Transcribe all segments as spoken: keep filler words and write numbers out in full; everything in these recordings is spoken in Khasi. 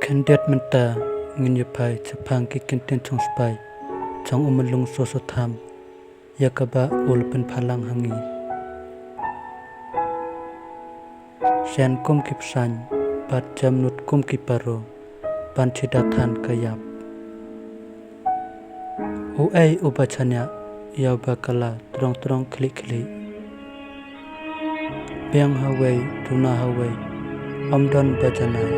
Khyndiat mynta ngin ïa phai shaphang ki kyntien chong spah jong u Myllung Soso Tham, ïa kaba u la pynphalang ha ngi. Shen kum ki psaiñ, bad jemnud kum ki paro, ban shida than ka ïap. Uei uba shaniah, ïa uba ka la trong trong khlieh khlieh. Biang ha uwei, duna ha uwei, ym don ba janai.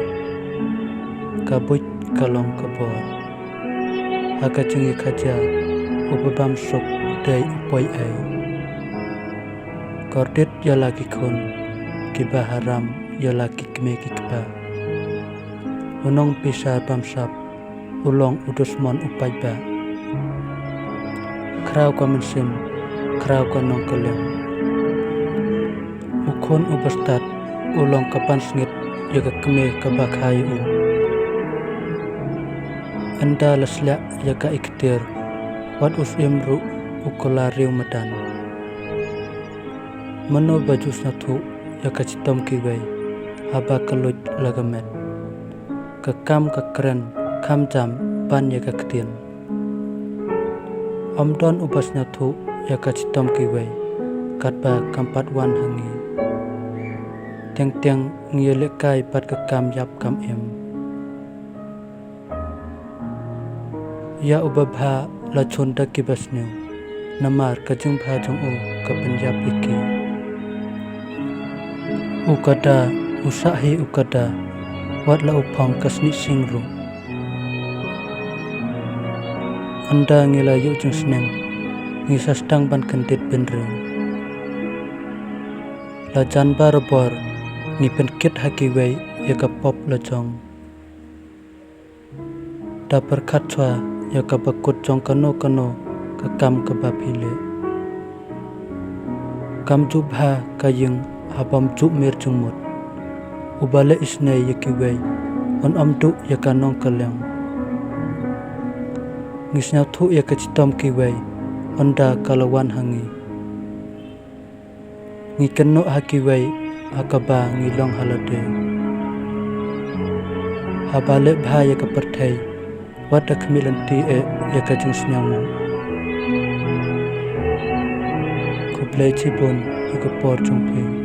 Ka buit ka long ka bor. Ha ka jingïakajia, uba bam suk u dei u poi ei. Kordit ïa la ki khun, kiba haram ïa la ki kmie ki kpa. U nongpisa bamsap, u long u dusmon u paidbah. Khraw ka mynsiem, khraw ka nongkylleng. U khun u bastad, u long ka pansngit ïa ka kmie kaba kha ïa u. Ynda la sliah ïa ka iktiar, wat u syiem ruh u kylla riew madan. Mano ba ju sngewthuh ïa ka shitom kiwei, haba ka luid la ka met. Ka kam ka kren, kham jam ban ïa ka ktien. Ym don uba sngewthuh ïa ka shitom kiwei, katba kam pat wan ha ngi. Teng teng ngi ïalehkai bad ka kam ïap kam im. Ïa uba bha la shun da kiba sniew, namar ka jingbha jong u ka pynïap ïa ki. U kada, u sah hi u kada, wat la u phong ka snieh sing ruh. Ynda ngi la ïoh jingsneng, ngi sa sdang ban kyndit bynriew. La jan barabor, ngi pynkit ha kiwei ïa ka pop la jong. Da pyrkhat shuwa ïa kaba kut jong kano kano ka kam kaba phi leh. Kam ju bha ka ïing ha bym ju mir jingmut. Uba leh isynei ïa kiwei, un ym duh ïa ka nongkylleng. Ngi sngewthuh ïa ka shitom kiwei, ynda ka la wan ha ngi. Ngi kynnoh ha kiwei, ha kaba ngi long ha lade. Haba leh bha ïa ka pyrthei, wat da khmih lynti eh ïa ka jingsngewnguh. Khublei shibun ïa ka por jong phi.